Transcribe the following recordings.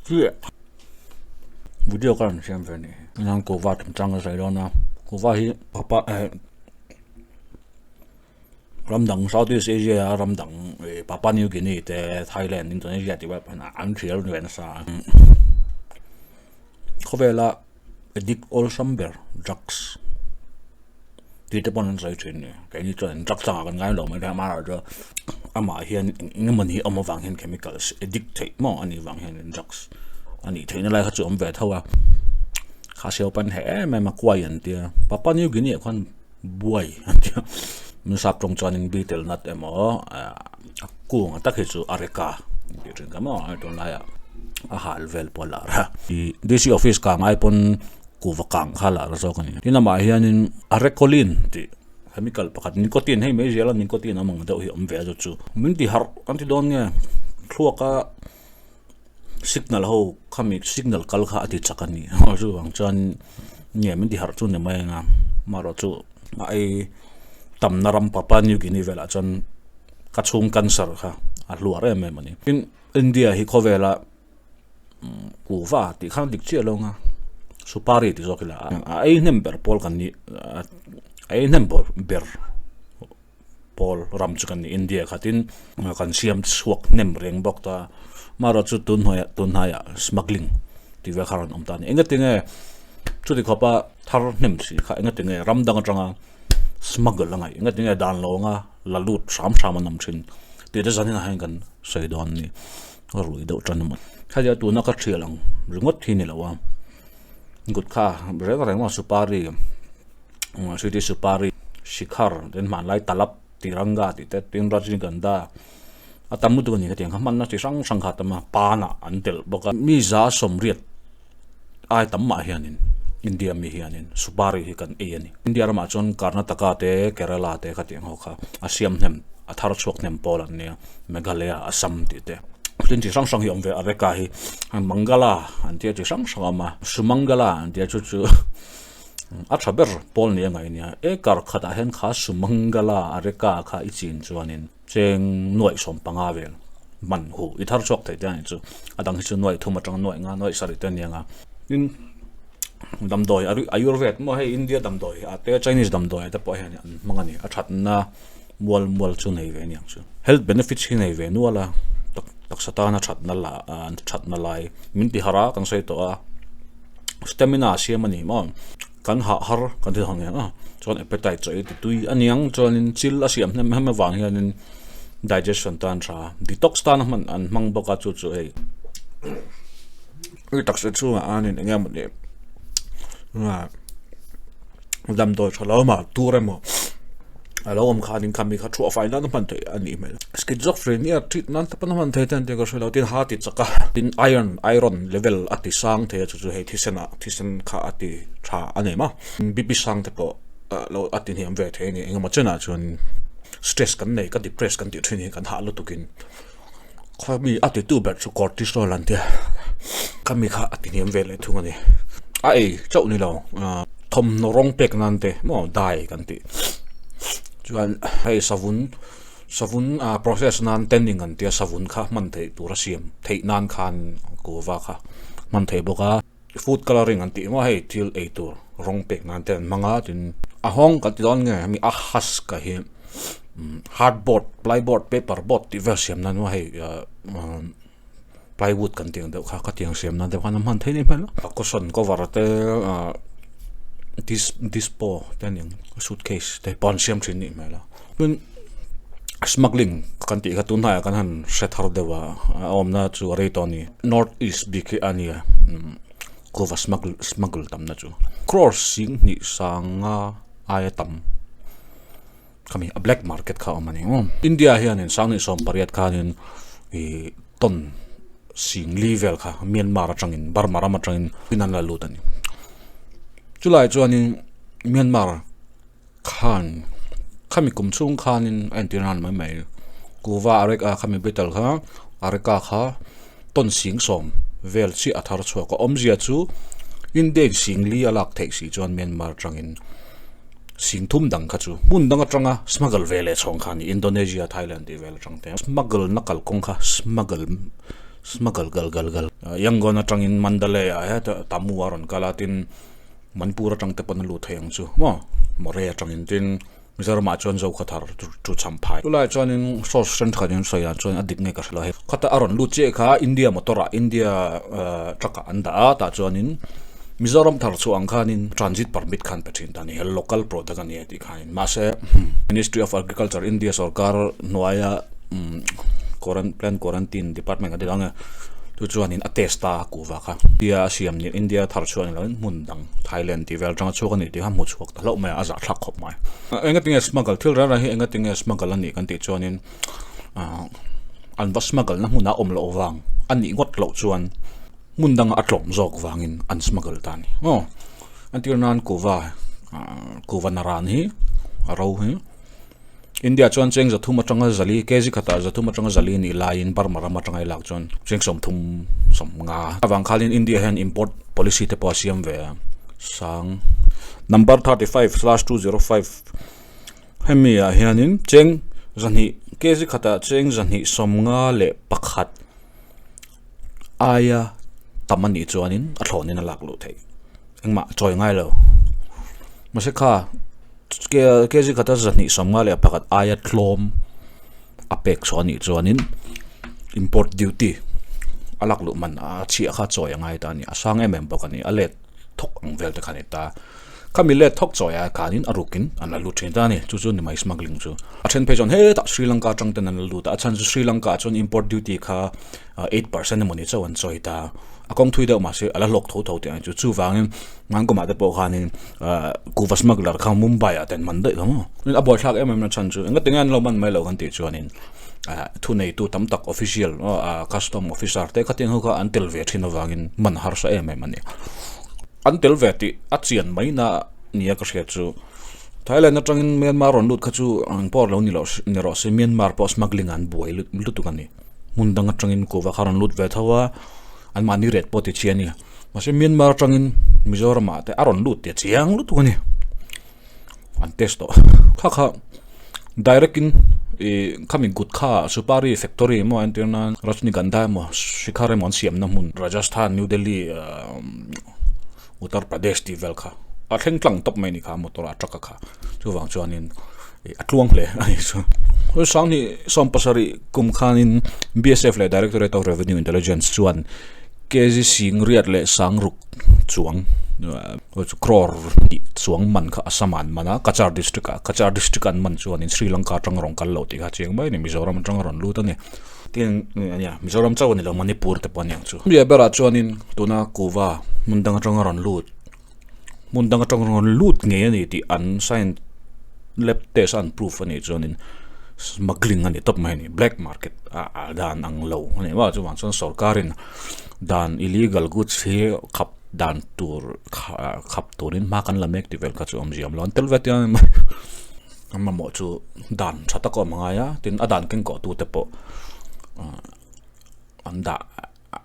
Chiah video ka rawn siam ve a nih hi inang kuhva chungchang a sawi dawn a kuhva hi papa eh ram dang south east asia a ram dang eh papua new guinea te thailand indonesia tih vel pawh hian an hrial ve nasa a khawvela addict awlsam ber drugs tih te pawh an sawi thin a ni keini chuan drugs angah kan ngai lo mai thei a amaherawhchu amah hian eng eng emawni awm avang hian chemicals addict theih maw a nih vang hian drugs a nih theihna lai kha chu a awm ve tho a kha siau pan heh em em a kuai an tia Papua New Guinea ah khuan buai an tia minsap tawng chuanin betel nut emaw a kung ang tak hi chu areca an tih thin kha maw tunlaiah a hal vel pawh a lar a D_C office kang ai pawn. Kuhva kang kha lah la zawk a ni. Tin amah hianin arecoline tih chemical pakhat nicotine hei mai zial a nicotine awm ang deuh hi awm ve a chu chu. Min ti harh kan ti dawn nge thluaka signal ho khami signal kal kha a ti chak a ni chuvang chuan nge min ti harh chu ni mai ang a amaherawh chu a ei tamna ram Papua New Guinea velah chuan ka chhung cancer kha a hluar em em a ni. Tin India hi khawvela. Kuhva tih khan dik chiah lo anga supari tih zawk ila a ei hnem ber pawl kan ni a ei hnem ber pawl ram chu kan ni India khatin kan siam chhuak hnem reng bawk ta amaherawh chu tun hnuaiah tun hnaiah smuggling tih vel kha a rawn awm ta a ni engatinge chuti khawpa thar hnem si kha engatinge ram dang atanga smuggle a ngaih engatinge dan lo anga la lut hram hram an awm thin tih te zanin ah hian kan sawi dawn a ni. Ka rui deuh tan a maw. Khatia tuna ka thial ang ringawt hi ni lo a, gutkha reng reng a supari city supari shikhar ten hmanlai talap tiranga tih te tin rajnigandha a tam lutuk a ni hetiang kha hmanna chi hrang hrang kha a tam a panah an telh bawk a mi za sawmriat ai tam mah hianin India mi hianin supari hi kan ei a ni India ramah chuan Karnataka te Kerala te khatiang ho kha a siam hnem a thar chhuak hnem pawl an nia Meghalaya Assam tih te tin chi hrang hrang hi a awm ve Areca hi Mangala an tia chi hrang hrang a awm a Sumangala an tia chu chu a tha ber pawl ni a ngaih a nia acre khatah hian kha Sumangala Areca kha i chin chuanin cheng nuaih 15 vel man hu i thar chhuak thei te a nih chu a dang hi chu nuaih thum atanga nuaih nga nuaih sarih te a ni ang a tin damdawi ayurved maw hei India damdawi a te Chinese damdawi te pawh hian an hmang a ni a thatna mual mual chu nei ve a niang chu health benefits hi nei ve nual a tak taksa tana thatna la thatna lai min ti harh a kan sawi tawh a stamina a siam a ni maw. Kan hah har kan ti thang ang a, chuan appetite chaw ei ti tui a niang chuanin chil a siam hnem hem avang hianin digestion tan tha detox tan a hman an hmang bawk a chu chu hei hei taksa chhungah anin eng emaw ni damdawi tha lo mah tur emaw. A lo awm khanin khami kha thuah fai nan a hman theih a nih hmel. Schizophrenia treat nan te pawn a hman thei te an tih ka hre lo. Tin ha ti chak a, tin iron, iron level a ti sang thei a chu chu hei thisen ah thisen kha a ti tha a nei maw. BP sang te pawh lo a ti hniam ve thei a ni. Engemaw chenah chuan stress kan nei ka depress kan tih thin hi kan hah lutukin khami a titu ber chu cortisol an tia khami kha a ti hniam ve leh thung a ni. A ei chauh ni lo thawmhnaw rawng pek nan te maw dye kan tih chuan hei savun savun ah process nan tanning an tia savun kha hman theih tur a siam theih nan khan kuhva kha hman theih bawk a food colouring an tih maw hei thil ei tur rawng pek nan te an hmang a tin a hawng kan ti dawn nge hemi a husk ah hi hardboard plyboard paper board tih vel siam nan maw hei plywood kan tih ang deuh kha khatiang siam nan te khan a hman theih ni hmel a cushion cover te ah dis dispo te aniang suitcase te pawh an siam thin nih hmel a tin smuggling kan tih kha tunhnaiah kan han hre thar deuh a a awmna chu a rei tawh a ni north east bik hi a nia kuhva smuggle smuggle tamna chu crore sing hnih sanga aia tam. Khami a black market kha a awm a ni maw. India hianin Sanghnih 18 khanin ih tawn singli vel kha Myanmar atangin Burma ram atangin in an la lut a ni. Chulai chuanin Myanmar khan khami kum chhung khanin a entir nan mai mai kuhva a rek a khami betel kha a reka kha tawn sing sawm vel chiah a thar chhuak a awmzia chu India in singli a lak theih si chuan Myanmar atangin. Sing thum dang kha chu hmun dang atanga smuggle ve leh chhawng kha a ni Indonesia, Thailand tih vel atang te smuggle na kalkawng kha smuggle Smuggle gal gal gal. Yangon atangin Mandalay ah hetah Tamu a rawn kal a tin Manipur atang te pawn a lut thei ang chu maw Moreh atangin tin Mizoram ah chuan Zokhathar chu Champhai. Chulaiah chuanin source thenkhat in sawi ah chuan a dik nge ka hre lo hei. Khata a rawn lut chiah kha India motor ah India truck ah an dah a tah chuanin Mizoram thar chhuah ang khanin transit permit khan pe thin ta a ni he local product a ni a tih khanin mahse Ministry of Agriculture India sorkar hnuaia plant quarantine department kan ti ang e chu chuanin a test ta a kuhva kha India a siam ni India thar chhuah ni lovin hmun dang Thailand tih vel atanga chhuak a ni tih kha hmu chhuak ta hlauh mai a a zahthlak khawp mai. Engatinge smuggle thil reng reng hi engatinge smuggle a nih kan tih chuanin ahh an va smuggle na hmunah awm loh vang a nih ngawt loh chuan hmun danga a tlawm zawk vangin an smuggle ta a ni maw entir nan kuhva ahh kuhva naran hi a ro hi. India chuan cheng zathum atanga zali kg khatah zathum atanga zali nih laiin Burma ram atanga i lak chuan cheng sawmthum sawmnga avang khalin India hian import policy te pawh a siam ve a sang number 35/205 hemi ah hianin cheng zahnih kg khatah cheng zahnih sawmnga leh pakhat aia tam a nih chuanin a thlawnin a lak luh theih engmah chawi ngai lo mahse kha. Kg khata zahnih sawmnga leh pakhat aia tlawm a pek chhuah anih chuanin import duty a lak luh man a chhiah kha chawi a ngai ta a ni a sang em em bawk a ni a let thawk ang vel te kha a ni ta khami let thawk chawi ah khanin a rukin an la lut thin ta a ni chu chu ni mai smuggling chu a then phei chuan hetah Sri Lanka atang ten an la lut a a chhan chu Sri Lanka ah chuan import duty kha 8% emawni chauh an chawi ta a kawng thui deuh mahse a la hlawk tho tho tih ang chu chuvangin Ngangkawmah te pawh khanin kuhva smuggler kha Mumbai ah te an man daih lo maw? A buaithlak em em na chhan chu engatinge an lo man mai lo kan tih chuanin thuneitu tam tak official custom officer te khatiang ho kha an tel ve thin avangin man harsa em em a ni. An tel ve tih a chian mai na nia ka hriat chu Thailand atangin Myanmar rawn lut kha chu ang pawh lo ni loh ni rawh se Myanmar pawh smuggling ah an buai lutuk a ni. Hmun dang atangin kuhva kha rawn lut ve tho a anmahni ret pawh ti chhi a ni. Mahse Myanmar atangin Mizoram ah te a rawn lut tih a chiang lutuk a ni. An test tawh. Kha kha direct in ih khami gutkha supari factory emaw a entir nan Rajnigandha emaw Shikhar emaw an siamna hmun Rajasthan, New Delhi Uttar Pradesh tih vel kha a thleng tlang tawp mai a ni kha motor a truck a kha. Chuvang chuanin ih a tluang hle a ni chu. Sanghnih sawmpasarih kum khanin BSF leh Directorate of Revenue Intelligence chuan kg sing riat leh sang ruk chuang crore hnih chuang man kha Assam ah an man a Cachar district ah Cachar district an man chuanin Sri Lanka atanga rawn kal loh tih kha chiang mai a ni Mizoram atanga rawn lut a ni tin nia Mizoram chauh a ni lo Manipur te pawh a ni ang chu. Chumi berah chuanin tuna kuhva hmun dang atanga rawn lut hmun dang atanga rawn lut ngei a ni tih an sign lab test a an proof a nih chuanin smuggling a ni tawp mai a ni black market ah dan ang lo a ni maw chuvang chuan sorkarin dan illegal goods hi khap dan tur khap turin hma kan la mek tih vel kha chu awmzia awm lo an tel ve tia an mamawh chu dan tha tak a awm a ngai a tin a dan keng kawh tu te pawh an dah.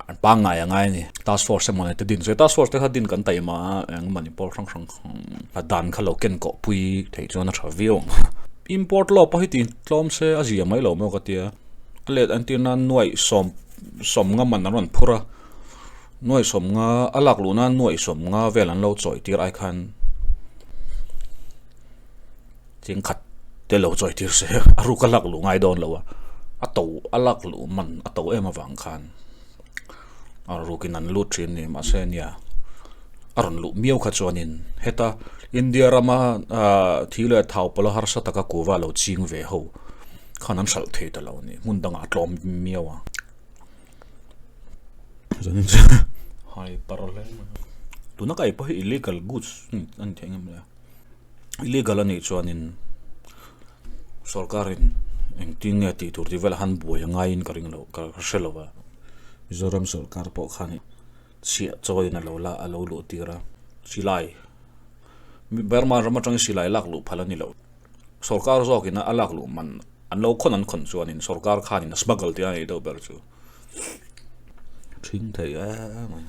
An pangngai a ngai a ni. Task force emaw te din sawi task force te kha din kan taima a eng emaw ni pawl hrang hrang a dan kha lo ken kawh pui theih chuan a tha viau ang. Import law pawh hi tih tlawm se a zia mai lo maw ka tia. A let an tir nan nuaih sawm sawm nga man an rawn phur a, nuaih sawm nga a lak luh nan nuaih sawm nga vel an lo chawi tir ai khan Cheng khat te lo chawi tir se a ruk a lak luh ngai dawn lo a, a to a lak luh man a to em avang khan a rukin an lut thin ni mahse nia a rawn luh miau kha chuanin heta India rama ah thi leh thau pawlh a harsa taka kuva lo ching ve ho khan an hralh thei ta lo a ni hmun dangah a tlawm miau a. Tuna ka ei pawh hi illegal goods a ni thei ngem le. Illegal a nih chuanin sorkarin engtin nge tih tur tih velah han buai a ngaiin ka ring lo ka hre lo a Mizoram sorkar pawh khan chhiah chawiin a lo la a lo luh tir a silai Burma ram atangin silai lak luh phal a ni lo sorkar zawkin a lak luh man an lo khawn an khawn chuanin sorkar khanin a smuggle tih a nei deuh ber chu ṭhing thei em mai.